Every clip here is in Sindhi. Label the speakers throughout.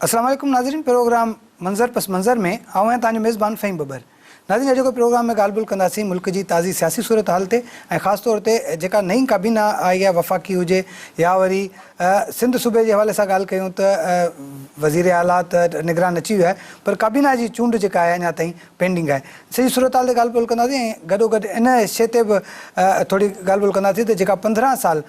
Speaker 1: السلام عليڪم ناظرين پروگرام منظر پس منظر ۾ آئون آهيان توهان جو ميزبان فهيم ٻٻر ناظرين اڄوڪي پروگرام ۾ ڳالهه ٻولهه ڪنداسين ملڪ جي تازي سياسي صورتحال تي ۽ خاص طور تي جيڪا نئين ڪابينا آئي آهي وفاقي هجي يا وري سنڌ صوبي جي حوالي سان ڳالهه ڪيون ته وزير اعليٰ ته نگران اچي ويو آهي پر ڪابينا جي چونڊ جيڪا آهي اڃا تائين پينڊنگ آهي سڄي صورتحال تي ڳالهه ٻولهه ڪنداسين ۽ گڏوگڏ ان شيء تي به ٿوري ڳالهه ٻولهه ڪنداسين ته جيڪا 15 سال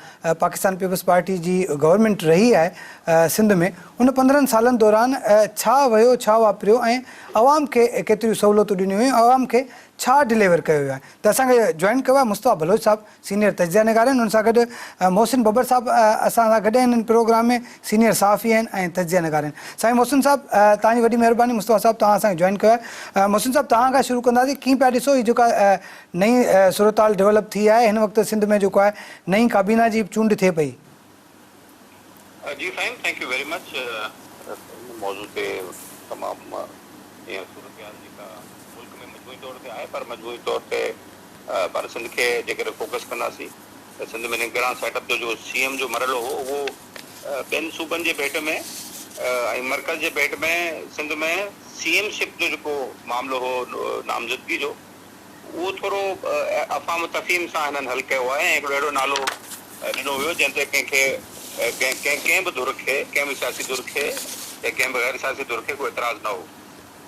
Speaker 1: پاڪستان پيپلز پارٽي جي گورنمينٽ رهي آهي سنڌ ۾ ان 15 سالن دوران ڇا وهيو ڇا واپريو ۽ عوام کي ڪيتريون سهولتون ڏنيون ويون عوام کي ڇا ڊليور ڪيو ويو آهي ته اسان کي جوائن ڪيو آهي مصطفيٰ بلوچ صاحب سينيئر تجزيه نگار آهن ان سان گڏ محسن ٻٻر صاحب اسان سان گڏ آهن ان پروگرام ۾ سينيئر صحافي آهن ۽ تجزيه نگار آهن سائين محسن صاحب توهان جي وڏي مهرباني مصطفيٰ صاحب توهان اسان کي جوائن ڪيو آهي محسن صاحب توهان کان شروع ڪنداسين ڪيئن پيا ڏسو هي جيڪا نئين صورتحال ڊولپ ٿي آهي هن وقت سنڌ ۾ جيڪو آهي نئين ڪابينا جي چونڊ ٿئي پئي.
Speaker 2: جي سائين thank you very much ان موضوع تي تمام هينئر صورتحال جيڪا ملڪ ۾ مجموعي طور تي آهي پر مجموعي طور تي پر سنڌ کي جيڪڏهن فوڪس ڪنداسين ته سنڌ ۾ نگران سيٽ اپ جو جو سي ايم جو مرحلو هو اهو ٻين صوبن جي ڀيٽ ۾ ۽ مرڪز جي ڀيٽ ۾ سنڌ ۾ سي ايم شپ جو جيڪو معاملو هو نامزدگي جو اهو ٿورو افهام و تفهيم سان هنن حل ڪيو آهي ۽ هڪڙو اهڙو نالو ڏنو ويو جنهن تي ڪنهن کي ڪنهن ڪنهن به ڌر کي ڪنهن به سياسي ڌر کي يا ڪنهن به غير سياسي ڌر کي ڪو اعتراض نه هو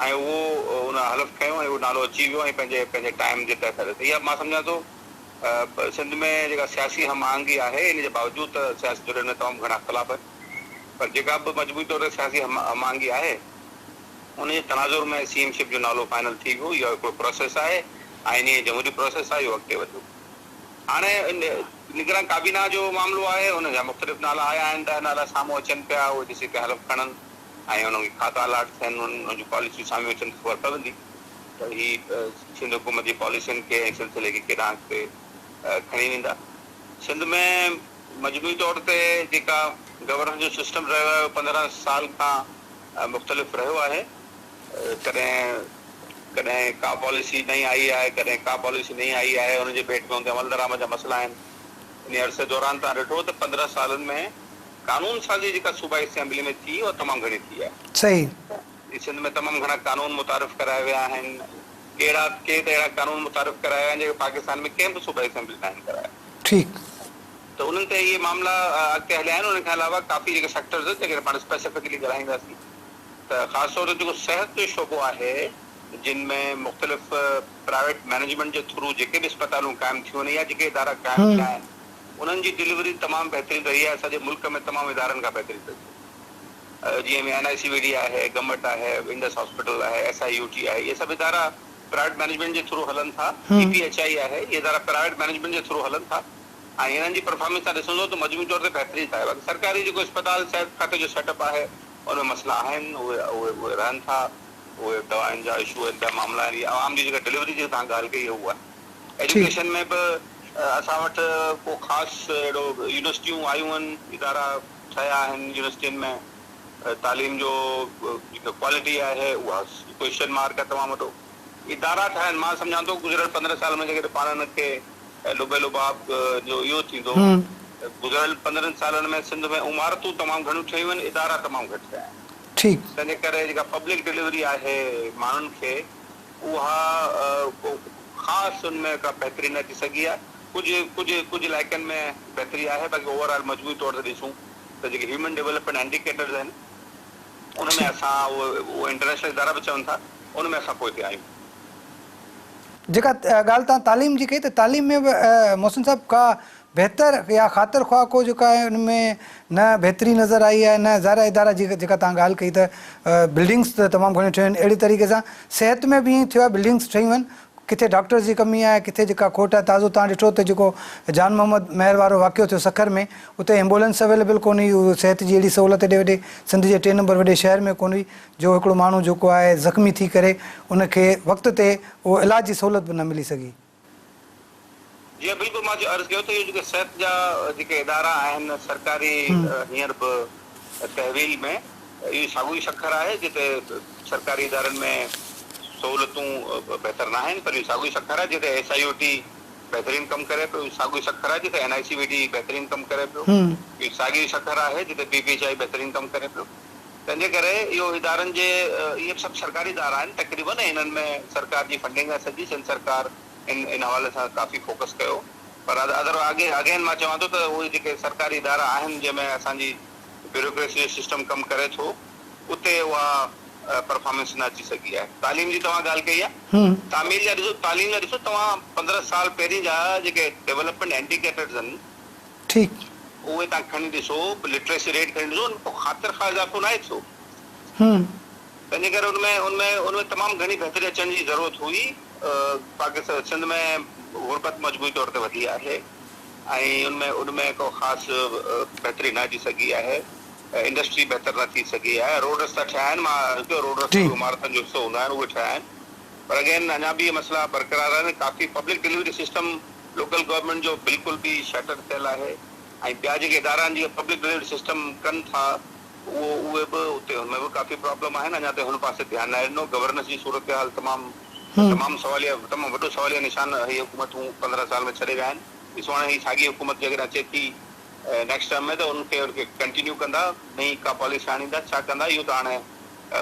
Speaker 2: ۽ اهو ان حلف کنيو ۽ اهو نالو اچي ويو ۽ پنهنجي پنهنجي ٽائيم جي تحت هليو ته اها مان سمجهان ٿو سنڌ ۾ جيڪا سياسي هم آهنگي آهي ان جي باوجود ته سياسي ڌرين ۾ تمام گهڻا اختلاف آهن پر جيڪا به مجموعي طور تي سياسي هم آهنگي آهي ان جي تناظر ۾ سي ايم شپ جو نالو فائنل ٿي ويو، اهو هڪڙو پروسيس آهي، آئيني ۽ جمهوري پروسيس آهي، اهو اڳتي وڌيو. هاڻي نگران ڪابينا جو معاملو آهي، ان جا مختلف نالا آيا آهن، 10 نالا سامهون اچن پيا، اهي جيسين تائين حلف کڻن ۽ انهن کي کاتا الاٽ ٿين، انهن جون پاليسيون سامهون اچن ته خبر پوندي ته هي سنڌ حڪومت جي پاليسين کي ۽ سلسلي کي ڪيڏانهن اڳتي کڻي ويندا. سنڌ ۾ مجموعي طور تي جيڪا گورننس جو سسٽم رهيو آهي، اهو 15 سال کان مختلف رهيو آهي ڪڏهن ڪڏهن ڪا پاليسي نئين آئي آهي ڪڏهن ڪا پاليسي نئين آئي آهي ان جي ڀيٽ ۾ ان تي عملدرآمد جا مسئلا آهن انهي عرصي دوران توهان ڏٺو ته 15 سالن ۾ قانون سازي جيڪا صوبائي اسيمبلي ۾ ٿي اها تمام گهڻي ٿي آهي. سنڌ ۾ تمام گهڻا قانون متعارف ڪرايا ويا آهن ڪهڙا ڪي ته اهڙا قانون متعارف ڪرايا ويا آهن جيڪي پاڪستان ۾ ڪنهن به صوبائي اسيمبلي ناهن ڪرايا. ته انهن تي اهي معاملا اڳتي هليا آهن ان کان علاوه ڪافي جيڪي سيڪٽرز آهن جيڪڏهن پاڻ اسپيسفڪلي ڳالهائينداسين ته خاص طور تي جيڪو صحت جو شعبو آهي جن ۾ مختلف پرائيويٽ مئنيجمينٽ جي ٿرو جيڪي به اسپتالون قائم ٿيون آهن يا جيڪي ادارا قائم ٿيا آهن انهن جي ڊليوري تمام بهترين رهي آهي سڄي ملڪ ۾ تمام ادارن کان بهترين رهي آهي جيئن اين آء سي وي ڊي آهي گمبٽ آهي انڊس هاسپيٽل آهي ايس I U ٽي آهي اهي سڀ ادارا پرائيويٽ مئنيجمينٽ جي ٿرو هلن ٿا اي پي ايڇ I آهي اهي ادارا پرائيويٽ مئنيجمينٽ جي ٿرو هلن ٿا ۽ هنن جي پرفارمنس تان ڏسندو ته مجموعي طور تي بهترين آهي باقي سرڪاري جيڪو اسپتال صحت کاتي جو سيٽ اپ آهي ان ۾ مسئلا آهن اهي اهي اهي رهن ٿا اهي دوائن جا اشو آهن ٻيا معاملا آهن عوام جي جيڪا ڊليوري جي توهان ڳالهه ڪئي اها آهي ايجوڪيشن ۾ به اسان وٽ ڪو خاص اهڙو يونيورسٽيون آيون آهن ادارا ٺهيا آهن يونيورسٽين ۾ تعليم جو جيڪا ڪوالٽي آهي اها ڪوئسچن مارڪ آهي تمام وڏو ادارا ٺاهن مان سمجهان ٿو گذريل 15 سال ۾ جيڪڏهن پاڻ ان کي لب لباب جو اهو ٿيندو ته گذريل 15 سالن ۾ سنڌ ۾ عمارتون تمام گهڻيون ٺهيون آهن ادارا تمام گهٽ ٺهيا آهن تنهنجي ڪري جيڪا پبلڪ ڊليوري آهي ماڻهن کي اها ڪو خاص ان ۾ ڪا بهتري نه اچي سگهي آهي ڪجهه ڪجهه ڪجهه علائقن ۾ بهتري آهي باقي اوور آل مجموعي طور تي ڏسون ته جيڪي هيومن ڊولپمينٽ انڊيڪيٽرز آهن ان ۾ اسان اهو انٽرنيشنل ادارا به چون ٿا ان ۾ اسان پوئتي آهيون.
Speaker 1: جيڪا ڳالهه توهان تعليم جي ڪئي ته تعليم ۾ به محسن صاحب ڪا بهتر يا خاطر خواهه ڪو جيڪا آهي ان ۾ نه بهتري نظر آئي آهي نه ظاهر آهي ادارا جي جيڪا توهان ڳالهه ڪئي ته بلڊنگس ته تمام گهڻيون ٺهيون آهن اهڙي طريقي سان صحت ۾ به ائين ٿيو آهي بلڊنگس ٺهيون آهن ڪٿي ڊاڪٽرز جي ڪمي آهي ڪٿي جيڪا کوٽ آهي تازو توهان ڏٺو ته جيڪو جان محمد مهر وارو واقعو ٿيو سکر ۾ اتي ايمبولنس اويليبل ڪونه هئي اهو صحت جي اهڙي سهولت ايڏي وڏي سنڌ جي ٽئين نمبر وڏي شهر ۾ ڪونه هئي جو هڪڙو ماڻهو جيڪو آهي زخمي ٿي ڪري ان کي وقت تي اهو علاج جي سهولت به نه ملي سگهي.
Speaker 2: جي بلڪل مان عرض ڪيو ته اهي جيڪي صحت جا جيڪي ادارا آهن سرڪاري هينئر به تحويل ۾ اهو ساڳيو ئي سکر آهي جتي سرڪاري ادارن ۾ سهولتون بهتر ناهن پر اهو ساڳيو ئي سکر آهي جتي ايس I U ٽي بهترين ڪم ڪري پيو اهو ساڳيو ئي سکر آهي جتي اين آء سي وي ڊي بهترين ڪم ڪري پيو اهو ساڳيو ئي سکر آهي جتي پي پي ايڇ I بهترين ڪم ڪري پيو. تنهن جي ڪري اهو ادارن جي اهي به سڀ سرڪاري ادارا آهن تقريبن ۽ انهن ۾ سرڪار جي فنڊنگ آهي سڄي سنڌ سرڪار ان ان حوالي سان ڪافي فوڪس ڪيو پر ادر اگين مان چوان ٿو ته اهي جيڪي سرڪاري ادارا آهن جنهن ۾ اسان جي بيوروڪريسي جو سسٽم ڪم ڪري ٿو اتي اها پرفارمنس نه اچي سگهي آهي. تعليم جي توهان ڳالهه ڪئي آهي تعميل جا ڏسو تعليم جا ڏسو توهان 15 سال پهرين جا جيڪي ڊولپمينٽ انڊيڪيٽرز آهن
Speaker 1: ٺيڪ.
Speaker 2: اهي توهان کڻي ڏسو لٽريسي ريٽ کڻي ڏسو ان ۾ ڪو خاطر خواه اضافو ناهي ٿيو. تنهن جي ڪري ان ۾ ان ۾ ان ۾ تمام گهڻي بهتري اچڻ جي ضرورت هئي. پاڪستان سنڌ ۾ غربت مجموعي طور تي وڌي آهي ۽ ان ۾ ان ۾ ڪو خاص بهتري نه اچي سگهي آهي. انڊسٽري بهتر نه ٿي سگهي آهي. روڊ رستا ٺهيا آهن مان عرض ڪيو روڊ رستا به عمارتن جو حصو هوندا آهن اهي ٺهيا آهن پر اگين اڃا به اهي مسئلا برقرار آهن. ڪافي public delivery system local government جو بلڪل به شيٽر ٿيل آهي ۽ ٻيا جيڪي ادارا آهن جيڪي پبلڪ ڊليوري سسٽم ڪن ٿا اهو اهي به اتي ان ۾ به ڪافي پرابلم آهن اڃا تائين هن پاسي ڌيان ناهي ڏنو گورننس جي صورتحال تمام تمام سواليه تمام وڏو سواليه نشان هي حڪومتون 15 سال ۾ ڇڏي ويا آهن ڏسو هاڻي هي ساڳي حڪومت جيڪڏهن اچي ٿي نيڪسٽ ٽرم ۾ ته ان کي ان کي ڪنٽينيو ڪندا نئين ڪا پاليسي آڻيندا ڇا ڪندا اهو ته هاڻي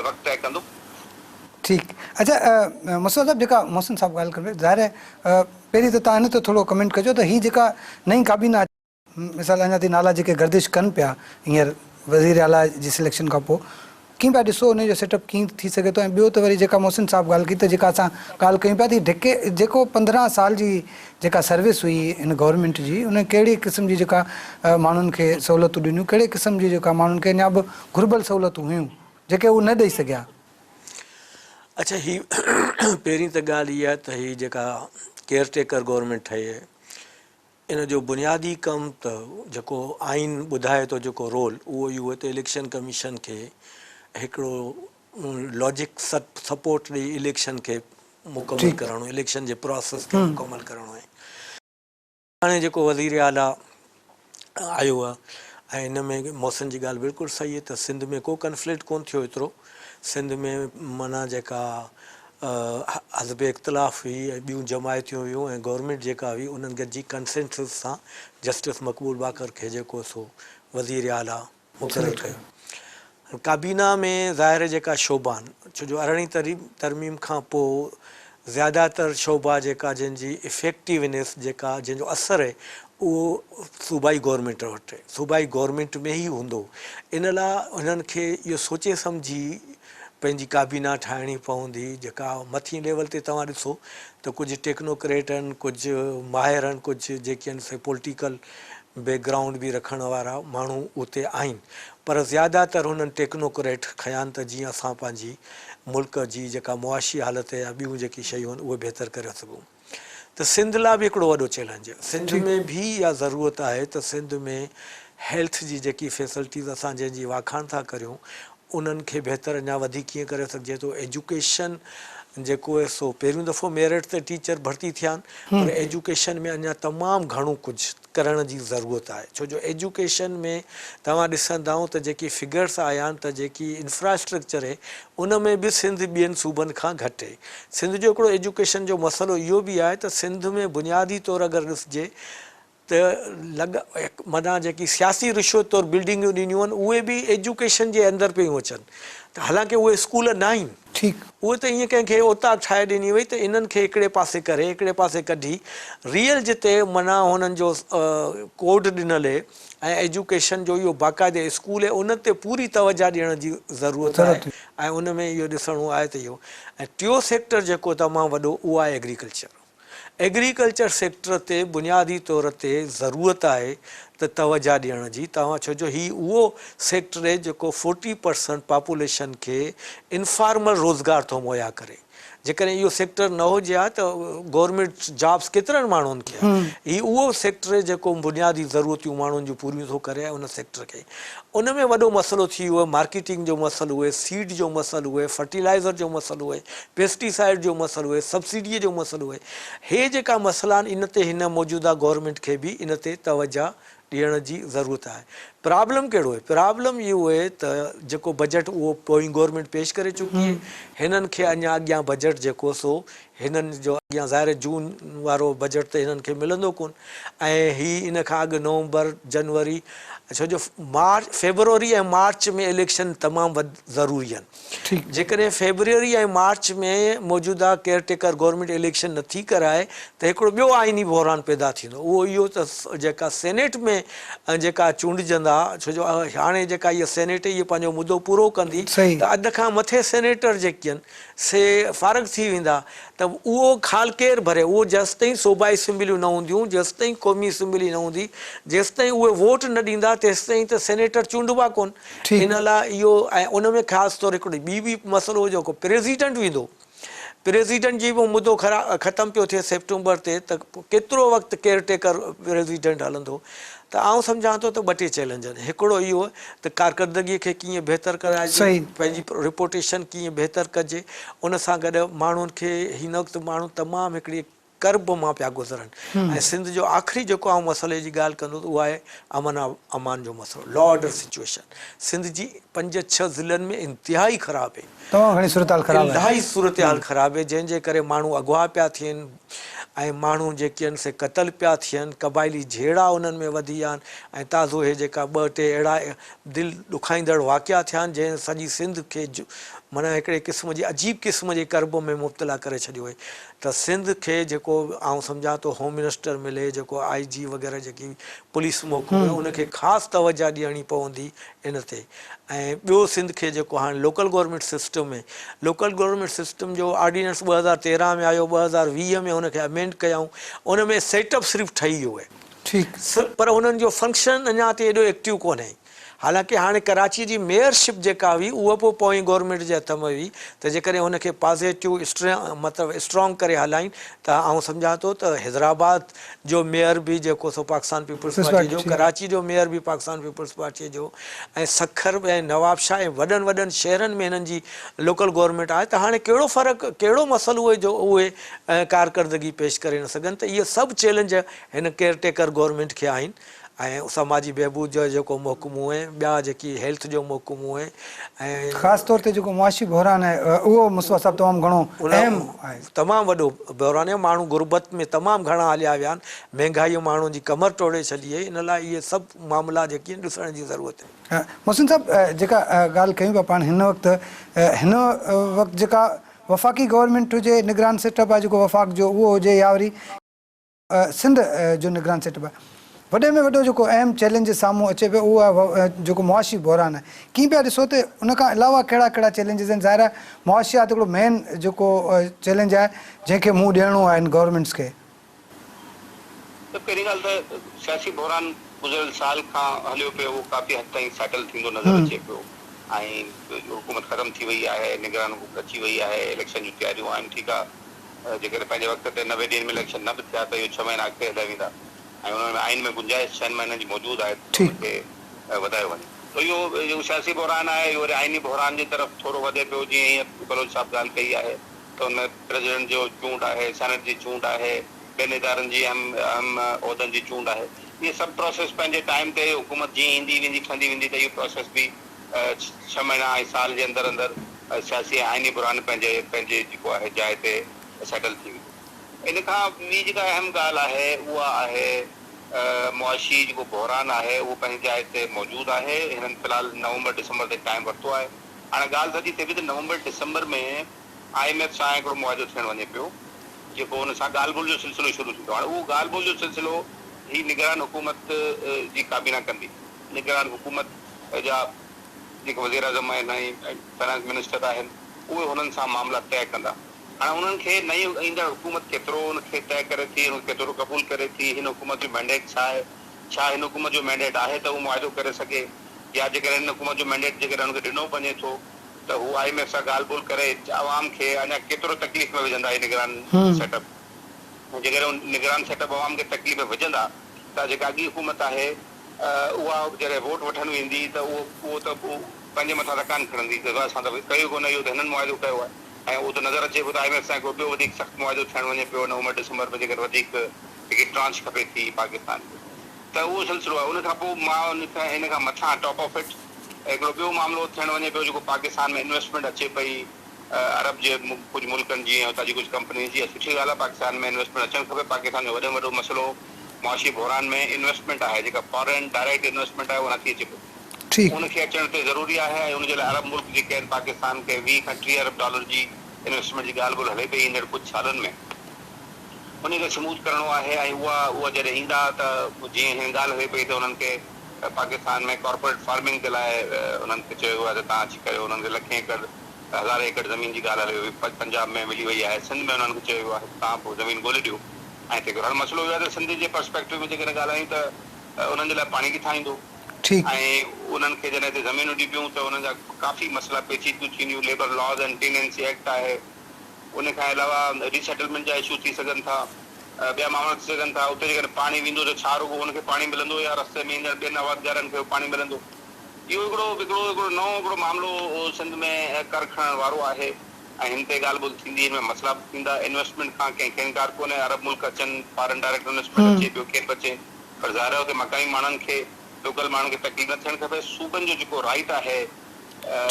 Speaker 2: وقت طئي ڪندو.
Speaker 1: ٺيڪ اڇا مصطفيٰ صاحب جيڪا محسن صاحب ڳالهه ڪن پيا ظاهر آهي پهرين ته توهان هن تي ٿورو ڪمينٽ ڪجو ته هي جيڪا نئين ڪابينا مثال اڃا تائين نالا جيڪي گردش ڪن پيا هينئر وزير اعليٰ جي سليڪشن کان پوء ڪيئن پيا ڏسو ان جو سيٽ اپ ڪيئن ٿي سگهي ٿو ۽ ٻيو ته وري جيڪا محسن صاحب ڳالهه ڪئي ته جيڪا اسان ڳالهه ڪيون پيا ته هي ڍڪي جيڪو 15 سال جي جيڪا سروس هئي هن گورنمينٽ جي ان ڪهڙي قسم جي جيڪا ماڻهن کي سهولتون ڏنيون ڪهڙي قسم جي جيڪا ماڻهن کي اڃا به گهربل سهولتون هيون جيڪي هو نه ڏئي سگهيا.
Speaker 3: اڇا هي پهرين ته ڳالهه اها ته هي جيڪا ڪيئر ٽيڪر گورنمينٽ ٺهي آهي ان جو بنيادي ڪم ته جيڪو آئين ٻڌائي ٿو جيڪو رول اهو اهو آهي ته اليڪشن ڪميشن کي هڪڙو لاجڪ سپورٽ ڏئي اليڪشن کي مڪمل ڪرڻو اليڪشن جي پراسيس کي مڪمل ڪرڻو آهي. هاڻي جيڪو وزير اعليٰ آيو آهي ۽ ان ۾ محسن جي ڳالهه بلڪل صحيح آهي ته سنڌ ۾ ڪو ڪنفلڪٽ ڪونه ٿيو ايترو سنڌ ۾ معنيٰ جيڪا حزب اختلاف هئي ۽ ٻيون جماعتيون هيون ۽ گورنمينٽ جيڪا هئي انهن گڏجي ڪنسينسس سان جسٽس مقبول باقر کي جيڪو سو وزير اعليٰ مقرر ڪيو. ڪابينا ۾ ظاهر جيڪا شعبا آهن ڇو جو ارڙهين ترميم کان پوء زياده تر شعبا جيڪا جن جي افيڪٽيونيس جيڪا جنهن جو اثر اهي اهو صوبائي گورنمينٽ وٽ صوبائي گورنمينٽ ۾ ئي هوندو ان لاء انهن کي اهو سوچي سمجهي پنهنجي ڪابينا ٺاهڻي پوندي جيڪا مٿين ليول تي توهان ڏسو ته ڪجهه ٽيڪنوڪريٽ آهن ڪجهه ماهر آهن ڪجهه جيڪي آهن سي پوليٽيڪل بيڪ گرائونڊ به رکڻ وارا ماڻهو اتي آهن پر زياده تر هنن ٽيڪنوڪريٽ کنيا آهن ته جيئن اسان پنهنجي ملڪ جي جيڪا معاشي حالت يا ٻيون جيڪي شيون آهن اهي بهتر ڪري سگهون ته سنڌ لاء به هڪڙو وڏو چئلينج آهي سنڌ ۾ به اها ضرورت آهي ته سنڌ ۾ هيلٿ جي جيڪي فيسلٽيز اسان جنهن جي واکاڻ ٿا ڪريون انهن کي بهتر اڃا وڌيڪ ڪيئن ڪري سگهجي ٿو ايجوڪيشن جيڪو آهي سو پهريون دفعو ميرٽ تي ٽيچر ڀرتي ٿيا آهن پر ايجوڪيشن ۾ اڃا تمام گهڻو ڪجهه ڪرڻ جي ضرورت آهي ڇو جو ايجوڪيشن ۾ توهان ڏسندائون ته جيڪي فگرس آيا آهن ته جيڪي انفراسٽرڪچر آهي ان ۾ به سنڌ ٻين صوبن کان گهٽ آهي سنڌ جو هڪڙو ايجوڪيشن جو مسئلو اهو به آهي ته سنڌ ۾ بنيادي طور اگر ڏسجي ته لڳ معنيٰ جيڪي سياسي رشوت طور بلڊنگون ڏنيون آهن اهي به ايجوڪيشن جي اندر پيون اچن ته حالانڪه اهي اسڪول نه آهن.
Speaker 1: ٺيڪ.
Speaker 3: اهي ته ائين ڪنهن کي اوطاق ٺاهي ڏني وئي ته انهن کي هڪڙي پاسي ڪري هڪڙي پاسي ڪڍي ريئل جتي معنيٰ هنن جو ڪوڊ ڏنل اهي ۽ ايجوڪيشن جو اهو باقاعدي اسڪول اهي ان تي پوري توجه ڏيڻ جي ضرورت آهي ۽ ان ۾ اهو ڏسڻو آهي ته اهو ۽ ٽيو سيڪٽر جيڪو تمام وڏو اهو آهي ايگريڪلچر. ايگريڪلچر سيڪٽر تي بنيادي طور تي ضرورت آهي ته توجه ڏيڻ جي توهان ڇو جو هي اهو سيڪٽر اهي جيڪو فورٽي پرسنٽ پاپوليشن کي انفارمل روزگار ٿو مهيا ڪري جيڪڏهن اهو سيڪٽر نه هجي ها ته گورنمينٽ جابس ڪيترن ماڻهن کي ها هي اهو سيڪٽر اهي جيڪو بنيادي ضرورتيون ماڻهن جون پوريون ٿو ڪري ان سيڪٽر کي ان ۾ وڏو مسئلو ٿي ويو آهي، مارڪيٽنگ جو مسئلو اهي، سيڊ جو مسئلو اهي، فرٽيلائيزر جو مسئلو اهي، پيسٽي سائيڊ جو مسئلو اهي، سبسڊيء جو مسئلو اهي. هي جيڪا مسئلا آهن ان تي هن موجوده گورنمينٽ کي به ان تي توجه ڏيڻ جي ضرورت آهي. پرابلم ڪهڙو اهي؟ پرابلم اهو اهي ته جيڪو بجيٽ اهو پوئين گورنمينٽ پيش ڪري چڪي اهي، هنن کي اڃا اڳيان بجيٽ جيڪو سو هنن جو اڳيان ظاهر اهي جون وارو بجيٽ ته هنن کي ملندو ڪون ۽ هي ان کان اڳ نومبر جنوري ڇو جو مارچ فيبروري ۽ مارچ ۾ اليڪشن تمام وڌ ضروري آهن. جيڪڏهن فيبروري ۽ مارچ ۾ موجوده ڪيئر ٽيڪر گورنمينٽ اليڪشن نه ٿي ڪرائي ته هڪڙو ٻيو آئيني بحران پيدا ٿيندو اهو اهو ته جيڪا سينيٽ ۾ جيڪا چونڊجندا ڇو جو هاڻي جيڪا هيء سينيٽ اهي پنهنجو مدو پورو ڪندي ته اڌ کان مٿي سينيٽر جيڪي آهن سي فارغ ٿي ويندا ته اهو خال ڪير ڀري اهو جيستائين صوبائي اسيمبليون نه هونديون جيستائين قومي اسيمبلي نه هوندي جيستائين اهي ووٽ نه ڏيندا تيستائين ته سينيٽر چونڊبا ڪونه. ان لاء اهو ۽ ان ۾ خاص طور هڪڙو ٻي به مسئلو هو جيڪو پريزيڊنٽ ويندو پريزيڊنٽ جي به مدو ختم پيو ٿئي سيپٽمبر تي ته ڪيترو وقت ڪيئر ٽيڪر پريزيڊنٽ هلندو ته آئون سمجهان ٿو ته ٻه ٽي چئلينج آهن هڪڙو اهو ته ڪارڪردگي کي ڪيئن بهتر ڪرائجي پنهنجي رپوٽيشن ڪيئن بهتر ڪجي ان سان گڏ ماڻهن کي هن وقت ماڻهو تمام هڪڙي ڪرب مان پيا گذرن ۽ سنڌ جو آخري جيڪو آئون مسئلي جي ڳالهه ڪندس اهو آهي امن امان جو مسئلو لا آرڊر سچوئيشن سنڌ جي پنج ڇهه ضلعن ۾ انتهائي خراب آهي.
Speaker 1: تمام گهڻي صورتحال خراب آهي.
Speaker 3: انتهائي صورتحال خراب آهي جنهن جي ڪري ماڻهو اغوا پيا ٿين ۽ ماڻهو جيڪي آهن سي قتل پيا ٿين قبائلي جهيڙا انهن ۾ وڌي ويا آهن ۽ تازو هي جيڪا ٻه ٽي اهڙا دل ڏکائيندڙ واقعا ٿيا آهن جنهن سڄي سنڌ کي معنيٰ هڪڙي قسم جي عجيب قسم جي ڪرب ۾ مبتلا ڪري ڇڏيو آهي ته سنڌ کي جيڪو آئون سمجهان ٿو هوم منسٽر ملي جيڪو آئي جي وغيره جيڪي پوليس محڪمو آهي ان کي خاص توجه ڏيڻي پوندي ان تي ۽ ٻيو سنڌ کي جيڪو هاڻي local government system ۾ local government system جو آرڊيننس 2013 ۾ آيو 2020 ۾ ان کي امينڊ ڪيائون ان ۾ سيٽ اپ صرف ٺهي ويو آهي
Speaker 1: ٺيڪ.
Speaker 3: پر انهن جو فنڪشن اڃا تائين ايڏو ايڪٽو ڪونهي حالانڪه هاڻي ڪراچي جي ميئر شپ جيڪا هئي اها به پوئين گورنمينٽ جي هٿ ۾ هئي ته جيڪڏهن ان کي پازيٽو مطلب اسٽرانگ ڪري هلائين ته آئون سمجهان ٿو ته حيدرآباد جو ميئر به جيڪو سو پاڪستان پيپلز پارٽي جو ڪراچي جو ميئر به پاڪستان پيپلز پارٽي جو ۽ سکر ۽ نوابشاهه ۽ وڏن وڏن شهرن ۾ هنن جي لوڪل گورنمينٽ آهي ته هاڻي ڪهڙو فرق ڪهڙو مسئلو اهي جو اهي ڪارڪردگي پيش ڪري نه سگهن ته اهي سڀ چئلينج هن ڪيئر ٽيڪر گورنمينٽ کي آهن. ۽ سماجي بهبود جو جيڪو محڪمو ۽ ٻيا جيڪي هيلٿ جو محڪمو ۽.
Speaker 1: خاص طور تي جيڪو معاشي بحران آهي اهو مصطفيٰ صاحب تمام گهڻو اهم آهي.
Speaker 3: تمام وڏو بحران آهي ماڻهو غربت ۾ تمام گهڻا هليا ويا آهن مهنگائيء ماڻهن جي ڪمر ٽوڙي ڇڏي آهي ان لاء اهي سڀ معاملا جيڪي آهن ڏسڻ جي ضرورت آهي.
Speaker 1: محسن صاحب جيڪا ڳالهه ڪيون پيا پاڻ هن وقت هن وقت جيڪا وفاقي گورنمينٽ هجي نگران سيٽ اپ آهي جيڪو وفاق جو اهو هجي يا وري. سنڌ جو نگران سيٽ اپ وڏي ۾ وڏو جيڪو اهم چئلينج سامهون اچي پيو اهو آهي جيڪو معاشي بحران آهي ڪيئن پيا ڏسو ته ان کان علاوه ڪهڙا ڪهڙا چئلينجز آهن ظاهر آهي معاشيات هڪڙو مين جيڪو چئلينج آهي جنهن کي منهن ڏيڻو آهي هن گورنمينٽس کي.
Speaker 2: ته پهرين ڳالهه ته سياسي بحران گذريل سال کان هليو پيو اهو ڪافي حد تائين سيٽل ٿيندو نظر اچي پيو ۽ حڪومت ختم ٿي وئي آهي نگران حڪومت اچي وئي آهي اليڪشن جون تياريون آهن ٺيڪ آهي جيڪڏهن پنهنجي وقت تي 90 ڏينهن ۾ اليڪشن نه به ٿيا ته اهو ڇهه مهينا اڳتي هليا ويندا ۽ انهن ۾ آئين ۾ گنجائش ڇهن مهينن جي موجود آهي ته ان کي وڌايو وڃي. ته اهو جيڪو سياسي بحران آهي اهو وري آئيني بحران جي طرف ٿورو وڌي پيو جيئن هينئر بلوچ صاحب ڳالهه ڪئي آهي ته ان ۾ پريزيڊنٽ جو چونڊ آهي، سينيٽ جي چونڊ آهي، ٻين ادارن جي اهم اهم عهدن جي چونڊ آهي. اهي سڀ پراسيس پنهنجي ٽائيم تي حڪومت جيئن ايندي ويندي ٺهندي ويندي ته اهو پراسيس به ڇهه مهينا ۽ سال جي اندر اندر سياسي ۽ آئيني بحران پنهنجي پنهنجي جيڪو آهي جاء تي سيٽل ٿي ويندو. ان کان ٻي جيڪا اهم ڳالهه آهي اها آهي معاشي جيڪو بحران آهي اهو پنهنجي جاء تي موجود آهي. هنن في الحال نومبر ڊسمبر تائين ٽائيم ورتو آهي. هاڻي ڳالهه سڄي ٿئي پئي ته نومبر ڊسمبر ۾ I M F سان هڪڙو معاهدو ٿيڻ وڃي پيو جيڪو ان سان ڳالهه ٻولهه جو سلسلو شروع ٿيندو. هاڻي اهو ڳالهه ٻولهه جو سلسلو هي نگران حڪومت جي ڪابينا ڪندي. نگران حڪومت جا جيڪي وزيراعظم آهن ۽ فنانس منسٽر آهن اهي هنن سان معاملا طئي ڪندا. هاڻي انهن کي نئين ايندڙ حڪومت ڪيترو ان کي طئي ڪري ٿي، ان کي ڪيترو قبول ڪري ٿي، هن حڪومت جو مينڊيٽ ڇا آهي، ڇا هن حڪومت جو مينڊيٽ آهي ته هو معاهدو ڪري سگهي يا جيڪڏهن هن حڪومت جو مينڊيٽ جيڪڏهن ان کي ڏنو وڃي ٿو ته هو I M F سان ڳالهه ٻولهه ڪري عوام کي اڃا ڪيترو تڪليف ۾ وجهندا هي نگران سيٽ اپ ۽ جيڪڏهن نگران سيٽ اپ عوام کي تڪليف ۾ وجهندا ته جيڪا اڳي حڪومت آهي اها جڏهن ووٽ وٺڻ ويندي ته اهو اهو ته پنهنجي مٿان ته ڪانه کڻندي ته اسان ته ڪيو ئي ڪونه اهو ته هنن معاهدو ڪيو آهي ۽ اهو ته نظر اچي پيو ته I M F سان هڪڙو ٻيو وڌيڪ سخت معاهدو ٿيڻ وڃي پيو نومبر ڊسمبر ۾ جيڪڏهن وڌيڪ هڪڙي ٽرانچ کپي ٿي پاڪستان کي. ته اهو سلسلو آهي. ان کان پوء مان ان کان ان کان مٿان ٽاپ آف it هڪڙو ٻيو معاملو ٿيڻ وڃي پيو جيڪو پاڪستان ۾ انويسٽمينٽ اچي پئي عرب جي ڪجهه ملڪن جي ۽ اتان جي ڪجهه ڪمپنين جي اها سٺي ڳالهه آهي پاڪستان ۾ انويسٽمينٽ اچڻ کپي پاڪستان جو وڏي ۾ وڏو مسئلو معاشي بحران ۾ انويسٽمينٽ آهي جيڪا فارين ڊائريڪٽ انويسٽمينٽ آهي اها نٿي اچي پئي
Speaker 1: ٺيڪ.
Speaker 2: ان کي اچڻ تي ضروري آهي ۽ ان جي لاء عرب ملڪ جيڪي آهن پاڪستان کي 20 کان 30 ارب ڊالر جي انويسٽمينٽ جي ڳالهه ٻولهه هلي پئي ايندڙ ڪجهه سالن ۾ انهي کي سموٿ ڪرڻو آهي ۽ اها اها جڏهن ايندا ته جيئن هن ڳالهه هلي پئي ته انهن کي پاڪستان ۾ ڪارپوريٽ فارمنگ جي لاء انهن کي چيو ويو آهي ته توهان اچي ڪريو انهن کي لکين ايڪڙ هزارين ايڪڙ زمين جي ڳالهه هلي وئي پنجاب ۾ ملي وئي آهي سنڌ ۾ انهن کي چيو ويو آهي ته توهان پوء زمين ڳولي ڏيو ۽ هتي ڪريو هاڻي مسئلو اهو آهي ته سنڌ جي پرسپيڪٽو ۾ جيڪڏهن ڳالهايون ته انهن جي لاء پاڻي ڪٿان ايندو
Speaker 1: ٺيڪ.
Speaker 2: ۽ انهن کي جڏهن هتي زمينون ڏبيون ته انهن جا ڪافي مسئلا پيچيدگيون ٿينديون ليبر لاز ۽ ٽيننسي ايڪٽ آهي ان کان علاوه ري سيٽلمينٽ جا اشو ٿي سگهن ٿا، ٻيا معاملا ٿي سگهن ٿا، اتي جيڪڏهن پاڻي ويندو ته ڇا رڳو ان کي پاڻي ملندو يا رستي ۾ ايندڙ ٻين آبادگارن کي به پاڻي ملندو؟ اهو هڪڙو هڪڙو هڪڙو نئون هڪڙو معاملو سنڌ ۾ ڪر کڻڻ وارو آهي ۽ هن تي ڳالهه ٻولهه ٿيندي، هن ۾ مسئلا به ٿيندا، انويسٽمينٽ کان ڪنهن کي انڪار ڪونهي، عرب ملڪ اچن، فارن ڊائريڪٽ انويسٽمينٽ اچي، ٻيو ڪير به اچي پر ظاهر آهي اتي مقامي ماڻهن کي لوڪل ماڻهن کي تڪليف نه ٿيڻ کپي، صوبن جو جيڪو رائيٽ آهي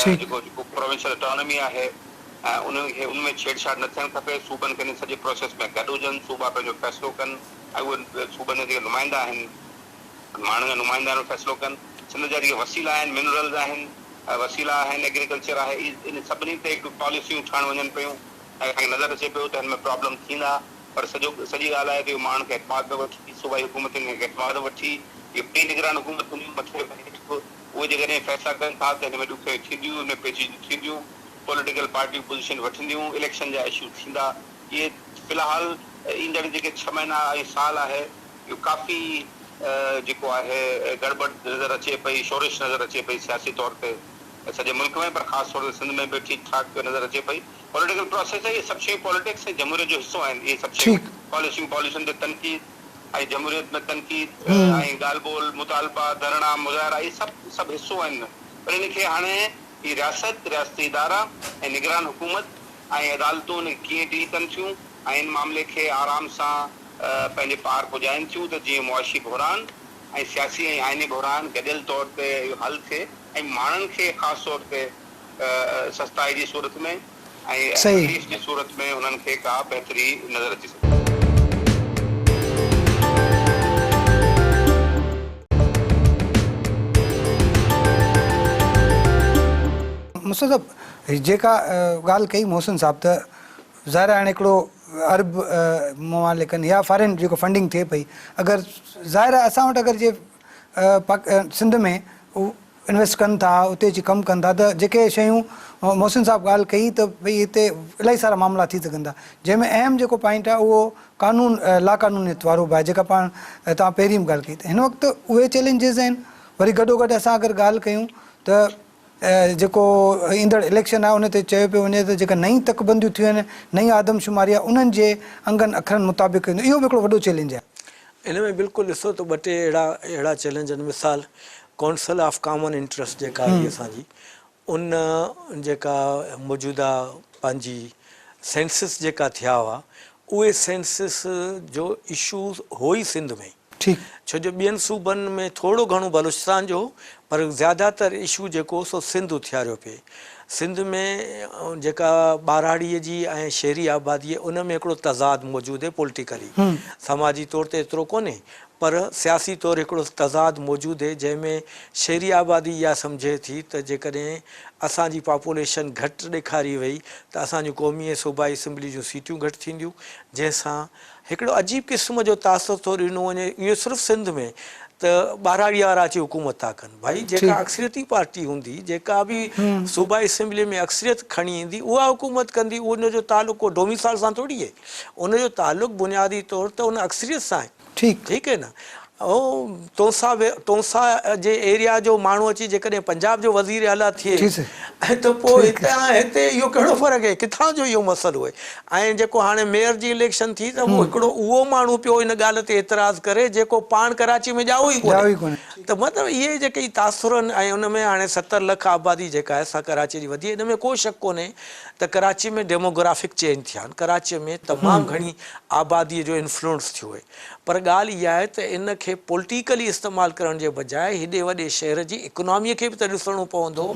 Speaker 1: ٺيڪ.
Speaker 2: جيڪو جيڪو پراونشل اٽانومي آهي ۽ انهن کي ان ۾ ڇيڙ ڇاڙ نه ٿيڻ کپي، صوبن کي ان سڄي پروسيس ۾ گڏ هجن، صوبا پنهنجو فيصلو ڪن ۽ اهي صوبن جا جيڪي نمائندا آهن، ماڻهن جا نمائندا آهن اهي فيصلو ڪن، سنڌ جا جيڪي وسيلا آهن، منرلز آهن، وسيلا آهن، ايگريڪلچر آهي، ان سڀني تي هڪ پاليسيون ٺهڻ وڃن پيون ۽ اسان کي نظر اچي پيو ته هن ۾ پرابلم ٿيندا پر سڄو سڄي ڳالهه آهي ته اهو ماڻهن کي اعتماد ۾ وٺي، صوبائي حڪومتن کي اعتماد ۾ وٺي، اهي ٻئي نگران حڪومت هونديون مٿي به هيٺ به اهي جيڪڏهن فيصلا ڪن ٿا ته هن ۾ ڏکيائيون ٿينديون، هن ۾ پيچيدگيون ٿينديون. پوليٽيڪل پارٽيون پوزيشن وٺنديون، اليڪشن جا اشو ٿيندا، اهي في الحال ايندڙ جيڪي ڇهه مهينا ۽ سال آهي اهو ڪافي جيڪو آهي گڙٻڙ نظر اچي پئي، شورش نظر اچي پئي سياسي طور تي سڄي ملڪ ۾ پر خاص طور تي سنڌ ۾ به ٺيڪ ٺاڪ نظر اچي پئي، پوليٽيڪل پراسيس آهي اهي سڀ شيون پوليٽڪس ۽ جمهوريت جو حصو آهن اهي سڀ شيون
Speaker 1: ٺيڪ.
Speaker 2: پاليسيون پاليسين تي تنقيد ۽ جمهوريت ۾ تنقيد ۽ ڳالهه ٻولهه مطالبا ڌرڻا مظاهرا اهي سڀ سڀ حصو آهن پر ان کي هاڻي هي رياست، رياستي ادارا ۽ نگران حڪومت ۽ عدالتون ان کي ڪيئن ڊيل ڪن ٿيون ۽ ان معاملي کي آرام سان پنهنجي پار پڄائين ٿيون ته جيئن معاشي بحران ۽ سياسي ۽ آئيني بحران گڏيل طور تي اهو حل ٿئي ۽ ماڻهن کي خاص طور تي سستائي جي صورت ۾ ۽
Speaker 1: صحيح.
Speaker 2: رليف جي صورت ۾ انهن کي ڪا بهتري نظر اچي سگهي.
Speaker 1: مصطفيٰ صاحب جيڪا ڳالهه ڪئي محسن صاحب ته ظاهر آهي هاڻي هڪڙو عرب ممالڪن يا فارين جيڪو فنڊنگ ٿئي پئي اگر ظاهر آهي اسان وٽ اگر جي سنڌ ۾ انويسٽ ڪن ٿا اتي اچي ڪم ڪن ٿا ته جيڪي شيون محسن صاحب ڳالهه ڪئي ته ڀئي هتي الاهي سارا معاملا ٿي سگهن ٿا جنهن ۾ اهم جيڪو پوائنٽ آهي اهو قانون لاقانونيت وارو به آهي جيڪا پاڻ توهان پهرين به ڳالهه ڪئي ته هن وقت اهي چئلينجز آهن وري گڏو گڏ اسان اگر ڳالهه ڪيون ته جيڪو ايندڙ اليڪشن آهي ان تي چيو پيو وڃي ته جيڪا نئين تڪبنديون ٿيون آهن نئين آدمشماري آهي انهن جي انگن اکرن مطابق اهو به هڪڙو وڏو چئلينج آهي.
Speaker 3: ان ۾ بلڪل ڏسو ته ٻه ٽي اهڙا اهڙا چئلينج آهن مثال ڪائونسل آف ڪامن انٽرسٽ جيڪا هئي اسان جي ان جيڪا موجوده پنهنجي سينسس جيڪا ٿيا هئا اهي سينسس جو اشو هو ئي سنڌ ۾.
Speaker 1: ٺيڪ.
Speaker 3: ڇو جو ٻين صوبن ۾ ٿورو گهڻو بلوچستان جو هو پر زياده تر اشو جيڪو هو سو سنڌ اٿياريو پئي. سنڌ ۾ جيڪا ٻهراڙيء جي ۽ شهري آبادي ان ۾ هڪڙو تضاد موجود هي پوليٽيڪلي سماجي طور تي ايترو ڪونهي پر سياسي طور هڪڙو تضاد موجود هي جنهن ۾ شهري آبادي اها سمجهي ٿي ته جيڪڏهن اسان جي پاپوليشن گهٽ ڏيکاري وئي ته اسان جون قومي ۽ صوبائي اسيمبلي جون سيٽيون گهٽ ٿينديون جنهن سان هڪڙو عجيب قسم جو تاثر ٿو ڏنو وڃي اهو صرف سنڌ ۾ ته ٻهراڙيء وارا اچي حڪومت ٿا ڪن ڀائي جيڪا اڪثريتي پارٽي هوندي جيڪا به صوبائي اسيمبلي ۾ اڪثريت کڻي ايندي اها حڪومت ڪندي ان جو تعلق ڪو ڊوميسال سان ٿوري آهي ان جو تعلق بنيادي طور ته ان اڪثريت سان آهي ٺيڪ آهي نه او تونسا تونسا جي ايريا جو ماڻهو اچي جيڪڏهن پنجاب جو وزير اعليٰ ٿئي ۽ ته پوء هتان هتي اهو ڪهڙو فرق آهي ڪٿان جو اهو مسئلو آهي ۽ جيڪو هاڻي ميئر جي اليڪشن ٿي ته اهو هڪڙو اهو ماڻهو پيو ان ڳالهه تي اعتراض ڪري جيڪو پاڻ ڪراچي ۾ ڄائو ئي ڪونهي ته مطلب اهي جيڪي تاثر آهن ۽ ان ۾ هاڻي 70 لک آبادي جيڪا آهي سا ڪراچي جي وڌي ان ۾ ڪو شڪ ڪونهي ته ڪراچي ۾ ڊيموگرافڪ چينج ٿيا آهن ڪراچي ۾ تمام گهڻي آبادي جو انفلوئنس ٿيو آهي پر ڳالهه اها آهي ته ان کي پوليٽيڪلي استعمال ڪرڻ جي بجاء هيڏي وڏي شهر جي اڪناميء کي به ته ڏسڻو پوندو،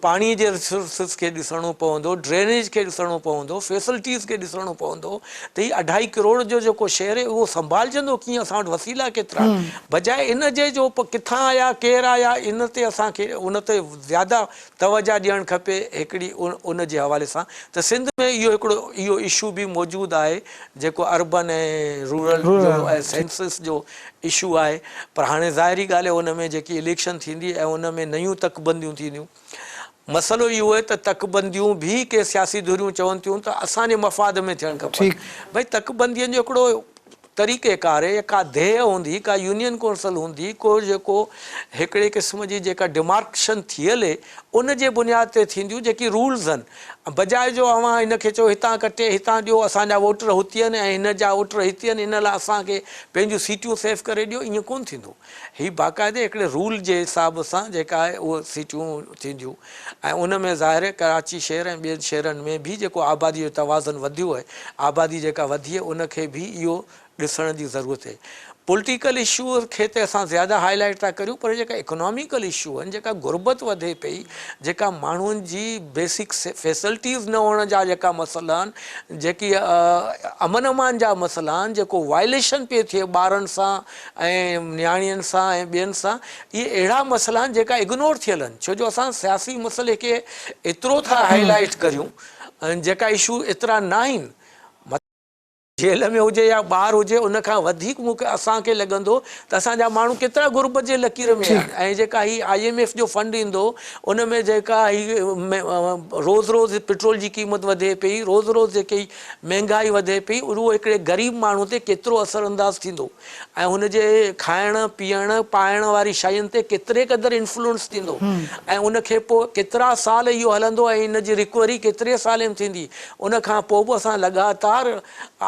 Speaker 3: پاڻي جي ريسورسز کي ڏسڻو پوندو، ڊرينيج کي ڏسڻو پوندو، فيسلٽيز کي ڏسڻو پوندو ته هي اڍائي ڪروڙ جو جيڪو شهر آهي اهو سنڀالجندو ڪيئن، اسان وٽ وسيلا ڪيترا آهن، بجاء ان جي جو ڪٿان آيا ڪير آيا ان تي اسان کي ان تي زياده توجه ڏيڻ کپي هڪڙي ان جي حوالي سان ته سنڌ ۾ اهو هڪڙو اهو اشو به موجود آهي جيڪو اربن ۽ رورل جو ۽ سينسس جو اشو آهي پر هاڻي ظاهري ڳالهه آهي ان ۾ جيڪي اليڪشن ٿيندي ۽ ان ۾ نيون تڪبنديون ٿينديون مسئلو اهو آهي ته تڪبنديون به ڪي سياسي ڌريون چون ٿيون ته اسان جي مفاد ۾ ٿيڻ کپن ڀئي تڪبندين جو هڪڙو طريقه ڪار يا ڪا ديهه هوندي، ڪا يونين ڪونسل هوندي، ڪو جيڪو هڪڙي قسم جي جيڪا ڊمارڪشن ٿيل اهي ان جي بنياد تي ٿينديون جيڪي رولز آهن بجاء جو اوهان هن کي چئو هتان ڪٽي هتان ڏيو اسان جا ووٽر هتي آهن ۽ هن جا ووٽر هتي آهن ان لاء اسان کي پنهنجون سيٽيون سيف ڪري ڏيو ائين ڪونه ٿيندو هي باقاعدي هڪڙي رول جي حساب سان جيڪا آهي اهو سيٽيون ٿينديون ۽ ان ۾ ظاهر آهي ڪراچي شهر ۽ ٻين شهرن ۾ به جيڪو آبادي جو توازن وڌيو آهي، آبادي جيڪا وڌي آهي ان کي به اهو ڏسڻ جي ضرورت آهي. پوليٽيڪل اشو کي ته اسان زياده هائي لائيٽ ٿا ڪريون پر جيڪا اڪناميڪل اشو آهن، جيڪا غربت وڌي پئي، جيڪا ماڻهن جي بيسڪ فيسلٽيز نه هئڻ جا جيڪا مسئلا آهن، جيڪي امن امان جا مسئلا آهن، جيڪو وائليشن پئي ٿئي ٻارن سان ۽ نياڻين سان ۽ ٻين سان اهي اهڙا مسئلا آهن جيڪا اگنور ٿيل آهن ڇو جو اسان سياسي مسئلي کي ايترو ٿا هائي لائيٽ ڪريون جيڪا اشو ايترا ناهن جيل ۾ هجي يا ٻاهر هجي ان کان وڌيڪ مون کي اسان کي لڳندو ته اسان جا ماڻهو ڪيترا غربت جي لڪير ۾ آهن ۽ جيڪا هي I M F جو فنڊ ايندو ان ۾ جيڪا هي روز روز پيٽرول جي قيمت وڌي پئي روز روز جيڪي مهنگائي وڌي پئي اهو هڪڙي غريب ماڻهو تي ڪيترو اثر انداز ٿيندو ۽ هن جي کائڻ پيئڻ پائڻ واري شين تي ڪيتري قدر انفلوئنس ٿيندو ۽ ان کي پوء ڪيترا سال اهو هلندو ۽ ان جي رڪوري ڪيتري سالين ۾ ٿيندي ان کان پوء به اسان لڳاتار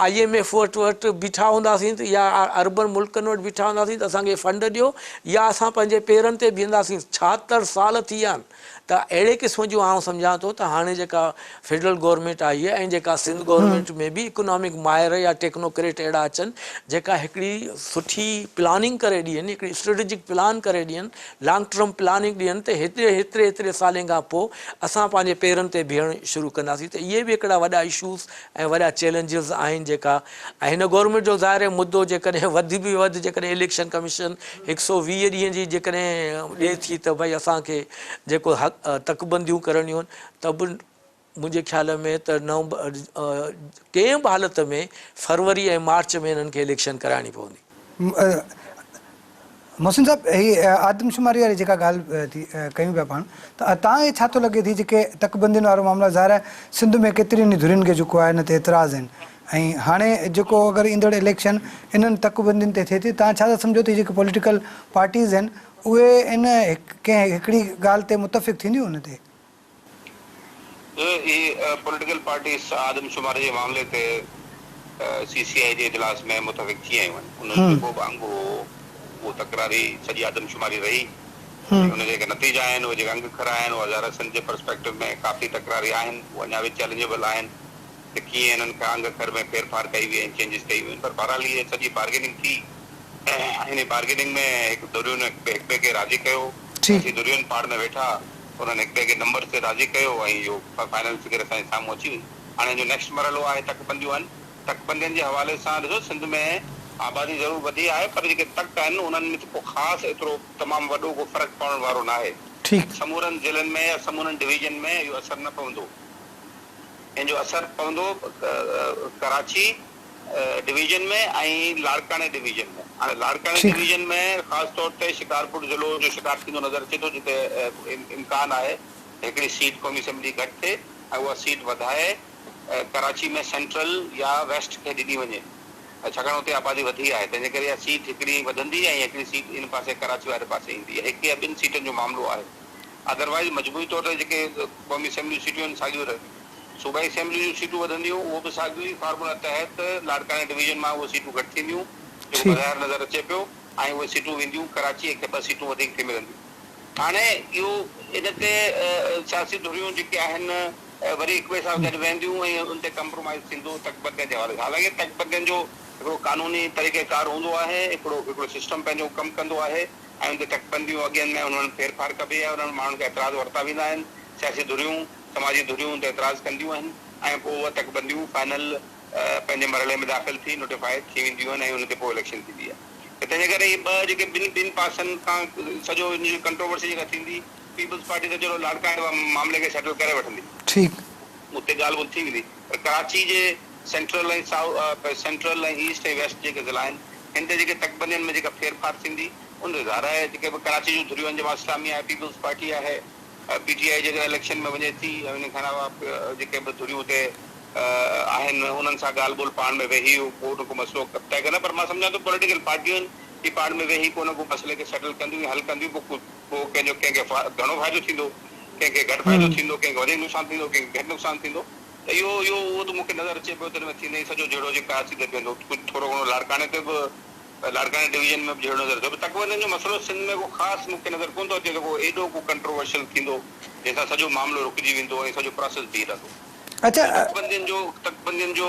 Speaker 3: I M F وٽ وٽ بيٺا هونداسين ته يا عربن ملڪن وٽ بيٺا هونداسين ته اسان کي فنڊ ڏيو يا اسان پنهنجي پيرن تي بيهنداسين 76 سال ٿي ويا آهن ته اهڙي قسم جون آئون سمجهان ٿو ته هاڻي جيڪا فيڊرل گورنمينٽ آئي آهي ۽ جيڪا سنڌ گورنمينٽ ۾ به اڪنامڪ ماهر يا ٽيڪنوڪريٽ اهڙا اچن جيڪا هڪڙي سٺي پلاننگ ڪري ڏين هڪڙي اسٽريٽجڪ پلان ڪري ڏين لانگ ٽرم پلاننگ ڏين ته هيتري هيتري هيتري سالين کان پوء اسان پنهنجي پيرن تي بيهڻ شروع ڪنداسين ته اهي به هڪڙا وڏا اشوز ۽ وڏا چئلينجز آهن جيڪا ۽ هن گورنمينٽ جو ظاهر آهي مدو جيڪڏهن وڌ به وڌ جيڪڏهن اليڪشن ڪميشن 120 ڏينهن جي جيڪڏهن ڏئي ٿي ته ڀئي اسان کي جيڪو حق تڪبنديون ڪرڻيون آهن ته به منهنجي خيال ۾ ته نومبر ڪنهن به حالت ۾ فروري ۽ مارچ ۾ هنن کي اليڪشن ڪرائڻي پوندي.
Speaker 1: محسن صاحب هي آدمشماري واري جيڪا ڳالهه ٿي ڪيون پيا پاڻ ته توهان کي ڇا ٿو لڳي ٿي جيڪي تڪبندين وارو معاملو ظاهر آهي سنڌ ۾ ڪيترين ئي ڌرين کي جيڪو آهي ان تي اعتراض آهن ۽ هاڻي جيڪو اگر ايندڙ اليڪشن انهن تڪبندين تي ٿئي ٿي توهان ڇا ٿا سمجهو ته هي جيڪي پوليٽيڪل پارٽيز آهن اهي ان ڪنهن هڪڙي ڳالهه تي متفق ٿينديون ان تي؟
Speaker 2: اهي پوليٽيڪل پارٽيز آدمشماري جي معاملي تي سي سي آء جي اجلاس ۾ متفق ٿي آيون آهن. انهن جو جيڪو به انگ هو اهو تڪراري سڄي آدمشماري رهي ۽ ان جا جيڪي نتيجا آهن اهي جيڪي انگ اکر آهن اهي ظاهر آهي سنڌ جي پرسپيڪٽو ۾ ڪافي تڪراري آهن اهي اڃا به چئلينجبل آهن ته ڪيئن انهن کان انگ اکر ۾ ڦيرڦار ڪئي وئي ۽ چينجز ڪئي ويون پر بهرحال هيء سڄي بارگيننگ ٿي ۽ انهي بارگيننگ ۾ هڪ ڌرين هڪ ٻئي کي راضي ڪيو اسين ڌرين پاڻ ۾ ويٺا انهن هڪ ٻئي کي نمبرز تي راضي ڪيو ۽ اهو فائنل فگر اسان جي سامهون اچي وئي. هاڻي ان جو نيڪسٽ مرحلو آهي تڪ بنديون آهن. تڪ بندين جي حوالي سان ڏسو سنڌ ۾ آبادي ضرور وڌي آهي پر جيڪي تڪ آهن انهن ۾ ته ڪو خاص ايترو تمام وڏو ڪو فرق پوڻ وارو ناهي. سمورن ضلعن ۾ يا سمورن ڊويزن ۾ اهو اثر نه پوندو. ان جو اثر پوندو ڪراچي ڊويزن ۾ ۽ لاڙڪاڻي ڊويزن ۾. هاڻي لاڙڪاڻي ڊويزن ۾ خاص طور تي شڪارپور ضلعو جو شڪار ٿيندو نظر اچي ٿو جتي امڪان آهي ته هڪڙي سيٽ قومي اسيمبلي گهٽ ٿئي ۽ اها سيٽ وڌائي ڪراچي ۾ سينٽرل يا ويسٽ کي ڏني وڃي ڇاڪاڻ اتي آبادي وڌي آهي تنهنجي ڪري اها سيٽ هڪڙي وڌندي ۽ هڪڙي سيٽ ان پاسي ڪراچي واري پاسي ايندي هڪ يا ٻن سيٽن جو معاملو آهي. ادروائيز مجموعي طور تي جيڪي قومي اسيمبلي جون سيٽون آهن ساڳيون رهنديون. صوبائي اسيمبلي جون سيٽون وڌنديون اهو به ساڳيو ئي فارمولا تحت لاڙڪاڻي ڊويزن مان اهي سيٽون گهٽ ٿينديون جيڪو بظاهر نظر اچي پيو ۽ اهي سيٽون وينديون ڪراچي کي ٻه سيٽون وڌيڪ ٿي ملنديون. هاڻي اهو ان تي سياسي ڌريون جيڪي آهن وري هڪ ٻئي سان گڏ ويهنديون ۽ ان تي ڪمپرومائيز ٿيندو تڪبندين جي حوالي سان حالانڪه تڪبندين جو هڪڙو قانوني طريقه ڪار هوندو آهي هڪڙو هڪڙو سسٽم پنهنجو ڪم ڪندو آهي ۽ ان تي تڪبنديون اڳين ۾ انهن ڦيرڦار ڪبي آهي انهن ماڻهن کي اعتراض ورتا ويندا آهن سياسي ڌريون سماجي ڌريون ان تي اعتراض ڪنديون آهن ۽ پوء اهي تڪبنديون فائنل پنهنجي مرحلي ۾ داخل ٿي نوٽيفائي ٿي وينديون آهن ۽ ان تي پوء اليڪشن ٿيندي آهي. ته تنهنجي ڪري اهي ٻه جيڪي ٻن ٻن پاسن کان سڄو ان جي ڪنٽروورسي جيڪا ٿيندي پيپلز پارٽي ته چلو لاڙڪاڻي واري معاملي کي سيٽل ڪري وٺندي.
Speaker 1: ٺيڪ.
Speaker 2: اتي ڳالهه ٻولهه ٿي ويندي پر ڪراچي جي سينٽرل ۽ سينٽرل ۽ ايسٽ ۽ ويسٽ جيڪي ضلعا آهن هن تي جيڪي تڪبندين ۾ جيڪا ڦير ڦار ٿيندي ان تي ظاهر آهي جيڪي به ڪراچي جون ڌريون آهن جماعت اسلامي آهي پيپلز پارٽي آهي پي ٽي آء جيڪڏهن اليڪشن ۾ وڃي ٿي ۽ ان کان علاوه جيڪي به ڌريون اتي آهن انهن سان ڳالهه ٻولهه پاڻ ۾ ويهي ڪو نه ڪو مسئلو طئي ڪندا پر مان سمجهان ٿو پوليٽيڪل پارٽيون هي پاڻ ۾ ويهي ڪو نه ڪو مسئلي کي سيٽل ڪنديون ۽ حل ڪنديون پوء پوء ڪنهن جو ڪنهن کي گهڻو فائدو ٿيندو ڪنهن کي گهٽ فائدو ٿيندو ڪنهن کي وڌيڪ نقصان ٿيندو ڪنهن کي گهٽ نقصان ٿيندو ته اهو اهو اهو ته مون کي نظر اچي پيو ته ان ۾ ٿيندي سڄو جهيڙو جي ڪراچي تي پوندو ڪجهه ٿورو گهڻو لاڙڪاڻي تي به لاڙڪاڻي ڊويزن ۾ به جهيڙو نظر اچي ٿو پر تڪبندين جو مسئلو سنڌ ۾ ڪو خاص مون کي نظر ڪونه ٿو اچي ته ڪو ايڏو ڪو ڪنٽروورشل ٿيندو جنهن سان سڄو معاملو رڪجي ويندو ۽ سڄو پراسيس بيهي رهندو.
Speaker 1: اڇا.
Speaker 2: تڪبندين جو تڪبندين جو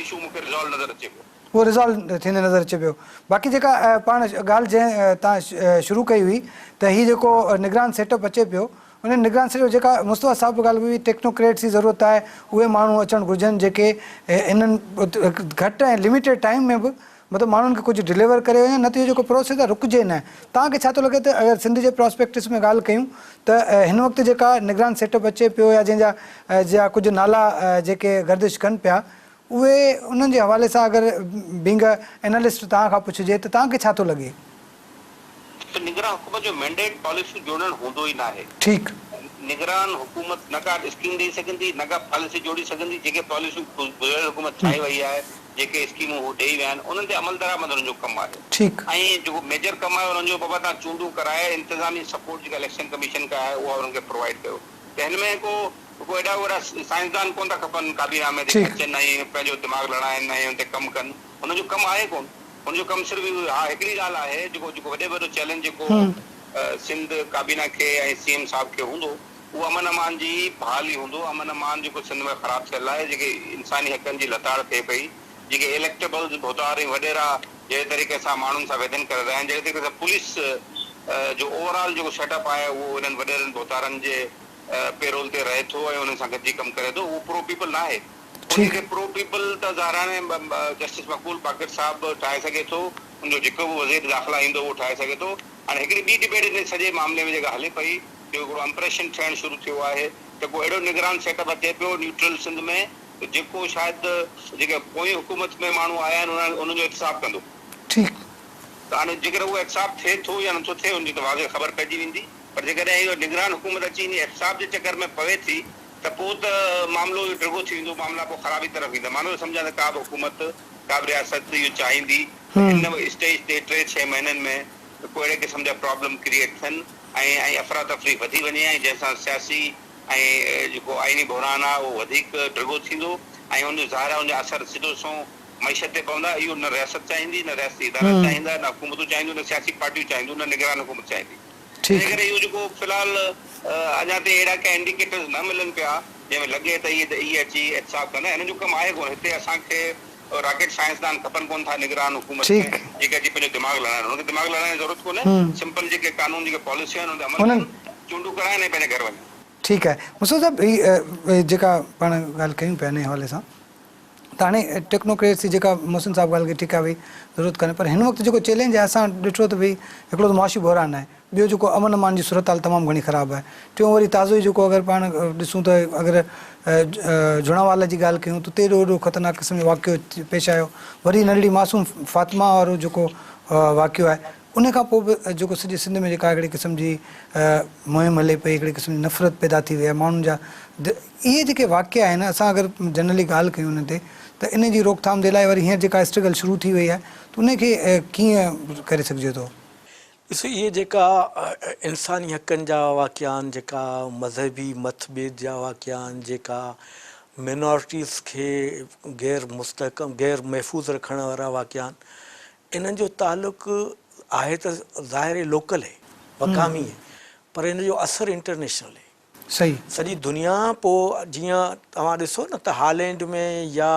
Speaker 2: اشو مون کي ريزالو نظر اچي پيو.
Speaker 1: اهو ريزالو ٿيندي نظر اچي پيو. باقي جيڪا پاڻ ڳالهه جنهن تان شروع ڪئي هئي ته هي جيڪو نگران سيٽ اپ اچي پيو ان نگران سيٽ اپ جيڪا مصطفيٰ صاحب به ڳالهه ڪئي هئي ٽيڪنوڪريٽس جي ضرورت آهي اهي ماڻهو اچڻ گهرجن جيڪي انهن گهٽ ۽ لميٽيڊ ٽائيم ۾ به مطلب ماڻهن کي ڪجهه ڊليور ڪري وڃن نه ته اهو جيڪو پروسيس آهي رڪجي نه. توهان کي ڇا ٿو لڳي ته اگر سنڌ جي پراسپيڪٽس ۾ ڳالهه ڪيون ته هن وقت جيڪا نگران سيٽ اپ اچي پيو يا جنهن جا جا ڪجهه نالا جيڪي گردش ڪن پيا اهي انهن جي حوالي سان اگر بينگ ا اينالسٽ توهان کان پڇجي ته توهان کي ڇا ٿو لڳي؟
Speaker 2: ته نگران حڪومت جو مينڊيٽ پاليسيون جوڙڻ هوندو ئي ناهي.
Speaker 1: ٺيڪ.
Speaker 2: نگران حڪومت نه ڪا اسڪيم ڏئي سگهندي نه ڪا پاليسي جوڙي سگهندي جيڪي پاليسيون گذريل حڪومت ٺاهي وئي آهي جيڪي اسڪيمون هو ڏئي ويا آهن انهن تي عملدرآمد انهن جو ڪم آهي
Speaker 1: ٺيڪ.
Speaker 2: ۽ جيڪو ميجر ڪم آهي انهن جو بابا تان چونڊون ڪرائي انتظامي سپورٽ جيڪا اليڪشن ڪميشن کي آهي اها انهن کي پرووائيڊ ڪيو ته هن ۾ ڪو ڪو ايڏا وڏا سائنسدان ڪونه ٿا کپن ڪابينا ۾ جيڪي
Speaker 1: ٺيڪ.
Speaker 2: اچن ۽ پنهنجو دماغ لڙائن ۽ ان تي ڪم ڪن هن جو ڪم آهي ڪونه هن جو ڪم صرف اهو ها هڪڙي ڳالهه آهي جيڪو جيڪو وڏي وڏو چئلينج جيڪو سنڌ ڪابينا کي ۽ سي ايم صاحب کي هوندو اهو امن امان جي بحالي هوندو، امن امان جيڪو سنڌ ۾ خراب ٿيل آهي، جيڪي انساني حقن جي لتاڙ ٿئي پئي، جيڪي اليڪٽيبلز، ڀوتار ۽ وڏيرا جهڙي طريقي سان ماڻهن سان ويڌن ڪري رهيا آهن، جهڙي طريقي سان پوليس جو اوور آل جيڪو سيٽ اپ آهي اهو انهن وڏيرن ڀوتارن جي پيرول تي رهي ٿو ۽ انهن سان گڏجي ڪم ڪري ٿو، اهو پرو پيپل ناهي. انهي کي پرو پيپل ته ظاهراڻي جسٽس مقبول باقر صاحب ٺاهي سگهي ٿو، ان جو جيڪو به وزير داخلا ايندو اهو ٺاهي سگهي ٿو. هاڻي هڪڙي ٻي ڊبيٽ ان سڄي معاملي ۾ جيڪا هلي پئي، جو هڪڙو امپريشن ٺهڻ شروع ٿيو آهي ته ڪو اهڙو نگران سيٽ اپ اچي پيو نيوٽرل سنڌ ۾ ته جيڪو شايد جيڪي پوئين حڪومت ۾ ماڻهو آيا آهن انهن جو احتساب ڪندو.
Speaker 1: ٺيڪ.
Speaker 2: ته هاڻي جيڪڏهن اهو احتساب ٿئي ٿو يا نٿو ٿئي ان جي ته واضح خبر پئجي ويندي پر جيڪڏهن اهو نگران حڪومت اچي انهي احتساب جي چڪر ۾ پوي ٿي ته پوء ته معاملو اهو ڊگهو ٿي ويندو معاملا پوء خرابي طرف ويندا. مان نٿو سمجهان ته ڪا به حڪومت ڪا به رياست اهو چاهيندي ته هن اسٽيج تي ٽي ڇهه مهينن ۾ ڪو اهڙي قسم جا پرابلم ڪريئيٽ ٿين ۽ ۽ افراتفري وڌي وڃي ۽ جنهن سان سياسي ۽ جيڪو آئيني بحران آهي اهو وڌيڪ ڊگهو ٿيندو ۽ ان جو ظاهر آهي ان جا اثر سڌو سنئون معيشت تي پوندا اهو نه رياست چاهيندي نه رياستي ادارا چاهيندا نه حڪومتون چاهينديون نه سياسي پارٽيون چاهينديون نه نگران حڪومت چاهيندي تنهن ڪري اهو جيڪو في الحال اڃا تائين اهڙا ڪي انڊيڪيٽرز نه ملن پيا جنهن ۾ لڳي ته اهي اچي احتساب ڪندا هنن جو ڪم آهي ڪونه هتي اسان کي راڪيٽ سائنسدان کپن ڪونه ٿا نگران حڪومت ۾ جيڪي اچي پنهنجو دماغ لڙائن. انهن کي دماغ لڙائڻ جي ضرورت ڪونهي. سمپل جيڪي قانون جيڪي پاليسيون آهن انهن تي عمل ڪن، چونڊون ڪرائن ۽ پنهنجي گهر وڃن.
Speaker 1: ٺيڪ آهي مصطفيٰ صاحب هي جيڪا پاڻ ڳالهه ڪيون پيا انهي حوالي سان ته هاڻي ٽيڪنوڪريٽس جي جيڪا محسن صاحب ڳالهه ڪئي ٺيڪ آهي ڀئي ضرورت ڪانهي پر هن وقت جيڪو چئلينج آهي اسان ڏٺو ته ڀئي هڪڙو ته معاشي بحران آهي ٻيو جيڪو امن امان جي صورتحال تمام گهڻي خراب آهي. ٽيون وري تازو ئي جيڪو اگر پاڻ ڏسون ته اگر جهڻاوالا جي ڳالهه ڪيون ته اتي ايڏو وڏو خطرناڪ قسم جو واقعو پيش آيو. وري ننڍڙي معصوم فاطمه وارو جيڪو واقعو آهي ان کان پوء به جيڪو سڄي سنڌ ۾ جيڪا هڪڙي قسم جي مهم هلي پئي هڪڙي قسم جي نفرت پيدا ٿي وئي آهي ماڻهن جا اهي جيڪي واقعا آهن اسان اگر جنرلي ڳالهه ڪيون انهن تي ته ان جي روڪٿام جي لاء وري هينئر جيڪا اسٽرگل شروع ٿي وئي آهي ته ان کي ڪيئن ڪري سگهجي ٿو؟
Speaker 3: ڏسو اهي جيڪا انساني حقن جا واقعا آهن، جيڪا مذهبي متڀيد جا واقعا آهن، جيڪا مينارٽيز کي غير مستحڪم غير محفوظ رکڻ وارا واقعا آهن، انهن جو تعلق آهي ته ظاهر لوڪل آهي، مقامي آهي، پر ان جو اثر انٽرنيشنل آهي.
Speaker 1: صحيح.
Speaker 3: سڄي دنيا پوء جيئن توهان ڏسو نه ته هالينڊ ۾ يا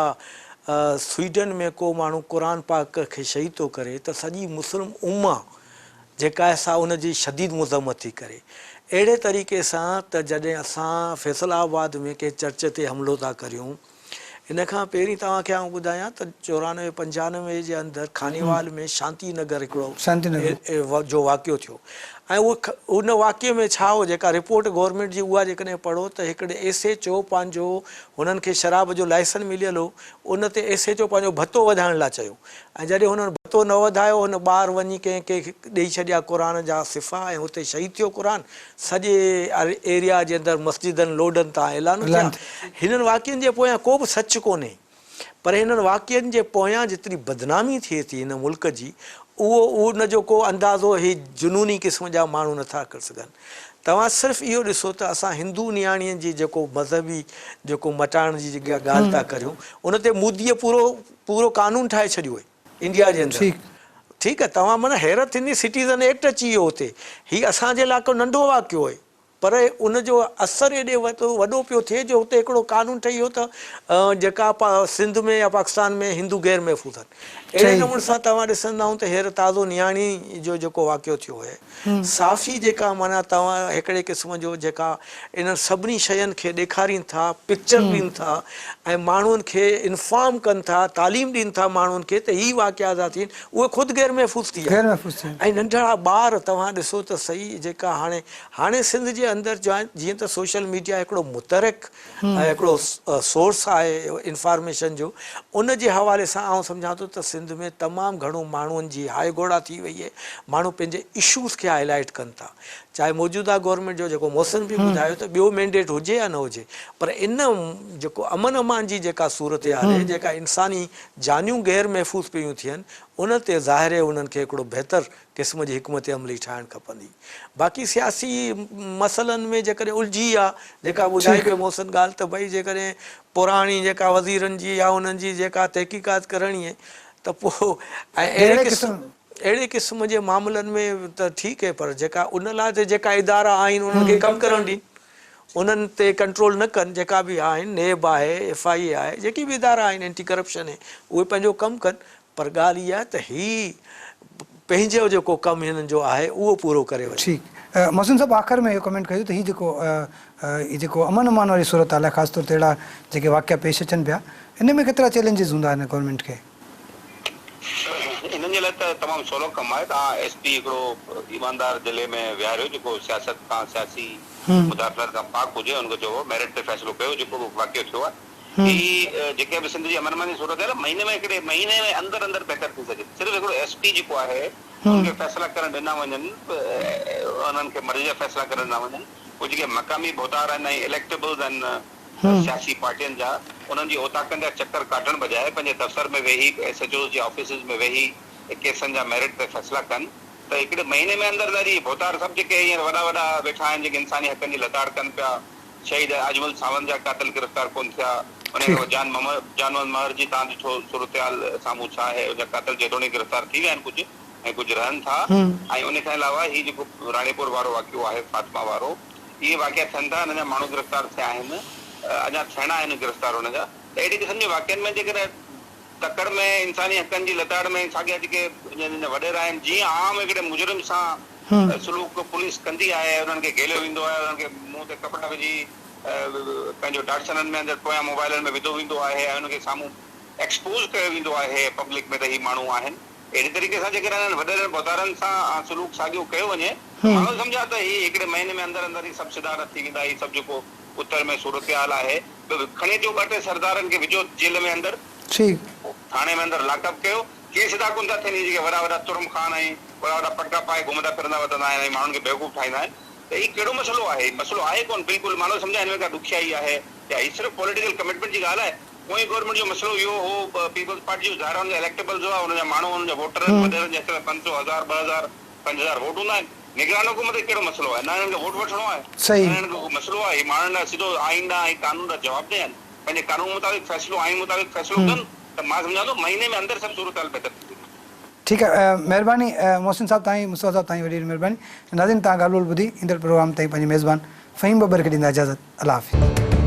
Speaker 3: سوئيڊن ۾ ڪو ماڻهو قرآن پاڪ کي شهيد ٿو ڪري ته سڄي مسلم امه جيڪا آهي سا ان جي شديد مذمت ٿي ڪري. اهڙي طريقي سان ته جڏهن اسان فيصل آباد ۾ ڪنهن چرچ تي حملو ٿا ڪريون ان کان پهرين توهان کي آئون ٻڌايان ته 94 95 جي اندر خانيوال ۾ شانتي نگر هڪڙو جو واقعو ٿيو ۽ اهو ان واقعي ۾ ڇا هو جيڪا رپورٽ گورنمينٽ جي اها جيڪڏهن پڙهو ته هڪڙي ايس ايڇ او پنهنجو هنن کي شراب جو لائسن مليل هو ان تي ايس ايڇ او پنهنجو ڀتو وڌائڻ لاء چيو ۽ جڏهن هنن ڀتو نه وڌايو هن ٻاهر وڃي ڪنهن کي ڏئي ڇڏيا قرآن جا صفحا ۽ اتي شهيد ٿيو قرآن سڄي ايريا جي اندر مسجدن لوڊن تان اعلان ٿيا. هنن واقعن جي پويان ڪو به سچ ڪونهي پر هنن واقعن جي پويان جيتري بدنامي ٿئي ٿي هن ملڪ جي اهو ان جو ڪو اندازو هي جنوني قسم جا ماڻهو نٿا ڪري سگهن. توهان صرف اهو ڏسو ته اسان هندو نياڻين جي جيڪو مذهبي جيڪو مٽائڻ جي جيڪا ڳالهه ٿا ڪريون ان تي موديء پورو پورو قانون ٺاهي ڇڏيو آهي انڊيا جي اندر. ٺيڪ آهي توهان معنيٰ حيرت ٿيندي سٽيزن ايڪٽ اچي ويو اتي. هي اسان جي لاء ڪو ننڍو واقعو آهي پر ان جو اثر ايڏي وڏو پيو ٿئي جو اتي هڪڙو قانون ٺهي ويو ته جيڪا سنڌ ۾ يا پاڪستان ۾ هندو غير محفوظ آهن. اهڙي نموني سان توهان ڏسندا آهيون ته هير تازو نياڻي جو جيڪو واقعو ٿيو آهي صحافي جيڪا معنيٰ توهان هڪڙي قسم جو جيڪا انهن سڀني شين کي ڏيکارين ٿا، پڪچر ڏين ٿا ۽ ماڻهن کي انفارم ڪن ٿا، تعليم ڏين ٿا ماڻهن کي ته هي واقعا ٿا ٿين، اهي خود غير محفوظ ٿي ويا ۽ ننڍڙا ٻار توهان ڏسو ته سهي جيڪا هاڻي هاڻي سنڌ جي اندر جيئن ته سوشل ميڊيا هڪڙو متحرڪ ۽ هڪڙو سورس آهي انفارميشن جو ان جي حوالي سان آئون سمجهان ٿو ته سنڌ ۾ تمام گهڻو ماڻهن جي هاء گهوڙا ٿي وئي آهي ماڻهو پنهنجي اشوز کي هائي لائيٽ ڪن ٿا چاهي موجوده گورنمينٽ جو جيڪو محسن به ٻڌايو ته ٻيو مينڊيٽ هجي يا نه هجي پر ان جيڪو امن امان جي جيڪا صورتحال آهي جيڪا انساني جانيون غير محفوظ پيون ٿين ان تي ظاهر آهي انهن کي هڪڙو بهتر قسم جي حڪمت عملي ٺاهڻ کپندي. باقي سياسي مسئلن ۾ جيڪڏهن الجهي آ جيڪا ٻڌائي پيو محسن ڳالهه ته ڀئي جيڪڏهن پراڻي جيڪا وزيرن جي يا انهن جي جيڪا تحقيقات ڪرڻي آهي ته پوء ۽ اهڙي قسم اهڙي قسم جي معاملن ۾ ته ٺيڪ آهي پر جيڪا ان لاء ته جيڪا ادارا آهن انهن کي ڪم ڪرڻ ڏين انهن تي ڪنٽرول نه ڪن جيڪا به آهن نيب آهي ايف I اي آهي جيڪي به ادارا آهن اينٽي ڪرپشن آهي اهي پنهنجو ڪم ڪن پر ڳالهه اها آهي ته هي پنهنجو جيڪو ڪم هنن جو آهي اهو پورو ڪري وڃن.
Speaker 1: ٺيڪ محسن صاحب آخر ۾ اهو ڪمينٽ ڪجو ته هي جيڪو هي جيڪو امن امان واري صورتحال آهي خاص طور تي اهڙا جيڪي واقعا پيش اچن پيا ان ۾ ڪيترا چئلينجز هوندا هن گورنمينٽ کي؟
Speaker 2: انهن جي لاء ته تمام سولو ڪم آهي توهان ايس پي هڪڙو ايماندار ضلعي ۾ ويهاريو جيڪو سياست کان سياسي مداخلت کان پاڪ هجي ان کي چئو ميرٽ تي فيصلو ڪيو جيڪو به واقعو ٿيو آهي هي جيڪي به سنڌ جي امن امان جي صورتحال آهي مهيني ۾ هڪڙي مهيني ۾ اندر اندر بهتر ٿي سگهي ٿي صرف هڪڙو ايس پي جيڪو آهي ان کي فيصلا ڪرڻ ڏنا وڃن انهن کي مرضي جا فيصلا ڪرڻ ڏنا وڃن پوء جيڪي مقامي ڀوتار آهن ۽ اليڪٽيبلز آهن سياسي پارٽين جا انهن جي اوطاقن جا چڪر ڪاٽڻ بجاء پنهنجي دفتر ۾ ويهي ايس ايڇ اوز جي آفيسز ۾ ويهي ڪيسن جا ميرٽ تي فيصلا ڪن ته هڪڙي مهيني ۾ اندر اندر اهي ڀوتار سڀ جيڪي هينئر وڏا وڏا ويٺا آهن جيڪي انساني حقن جي لتاڙ ڪن پيا شهيد اجمل ساوند جا قاتل گرفتار ڪونه ٿيا، انهيء کان پوء جان محمد جان محمد مهر جي تان ڏٺو صورتحال سامهون ڇا آهي، ان جا قاتل جيتوڻيڪ گرفتار ٿي ويا آهن ڪجهه ۽ ڪجهه رهن ٿا ۽ ان کان علاوه هي جيڪو راڻيپور وارو واقعو آهي فاطمه وارو اهي واقعا ٿين ٿا انهن جا ماڻهو گرفتار ٿيا آهن اڃا ٿيڻا آهن گرفتار انهن جا ته اهڙي قسم جي واقعن ۾ جيڪڏهن تڪڙ ۾ انساني حقن جي لتاڙ ۾ ساڳيا جيڪي جن جا وڏيرا آهن جيئن عام هڪڙي مجرم سان سلوڪ پوليس ڪندي آهي انهن کي گهيليو ويندو آهي انهن کي منهن تي ڪپڙا وجهي پنهنجو ڊاٽسنن ۾ اندر پويان موبائلن ۾ وڌو ويندو آهي ۽ انهن کي سامهون ايڪسپوز ڪيو ويندو آهي پبلڪ ۾ ته هي ماڻهو آهن اهڙي طريقي سان جيڪڏهن انهن وڏيرن ڀوتارن سان سلوڪ ساڳيو ڪيو وڃي ته ماڻهو سمجهان ته هي هڪڙي مهيني ۾ اندر اندر هي سڀ سڌا نه ٿي ويندا هي سڀ جيڪو اتر ۾ صورتحال آهي کڻي اچو ٻه ٽي سردارن کي وجهو جيل ۾ اندر.
Speaker 1: ٺيڪ.
Speaker 2: ٿاڻي ۾ اندر لاڪ اپ ڪيو. ڪي سڌا ڪونه ٿا ٿين هي جيڪي وڏا وڏا ترم خان ۽ وڏا وڏا پٽڪا پائي گهمندا ڦرندا وتندا آهن ۽ ماڻهن کي بيوقوف ٺاهيندا آهن ته هي ڪهڙو مسئلو آهي هي مسئلو آهي ڪونه بلڪل ماڻهو سمجهان هن ۾ ڪا ڏکيائي آهي يا هي صرف پوليٽيڪل ڪمٽمينٽ جي ڳالهه آهي پوئين گورنمينٽ جو مسئلو اهو هو پيپلز پارٽي جو ظاهر آهي ان جا اليڪٽيبلز هئا ان جا ماڻهو ان جا ووٽر وڏيرن جي هٿ ۾ 500 هزار 2000. 5000 ووٽ هوندا آهن. نگران حڪومت کي ڪهڙو مسئلو آهي؟ نه هنن کي ووٽ وٺڻو آهي،
Speaker 1: صحيح.
Speaker 2: نه هنن کي ڪو مسئلو آهي. هي ماڻهن لاء سڌو آئين ڏانهن ۽ قانون ڏانهن جوابده آهن. پنهنجي قانون مطابق فيصلو، آئين مطابق فيصلو ڪن ته مان سمجهان ٿو مهيني ۾ اندر سڀ صورتحال بهتر ٿي ويندي.
Speaker 1: ٺيڪ آهي مهرباني محسن صاحب تائين مصطفيٰ صاحب تائين وڏي وڏي مهرباني ناظرين تان ڳالهه ٻولهه ٻڌي ايندڙ پروگرام تائين پنهنجي ميزبان فهيم ٻٻر کي ڏيندا اجازت الله حافظ.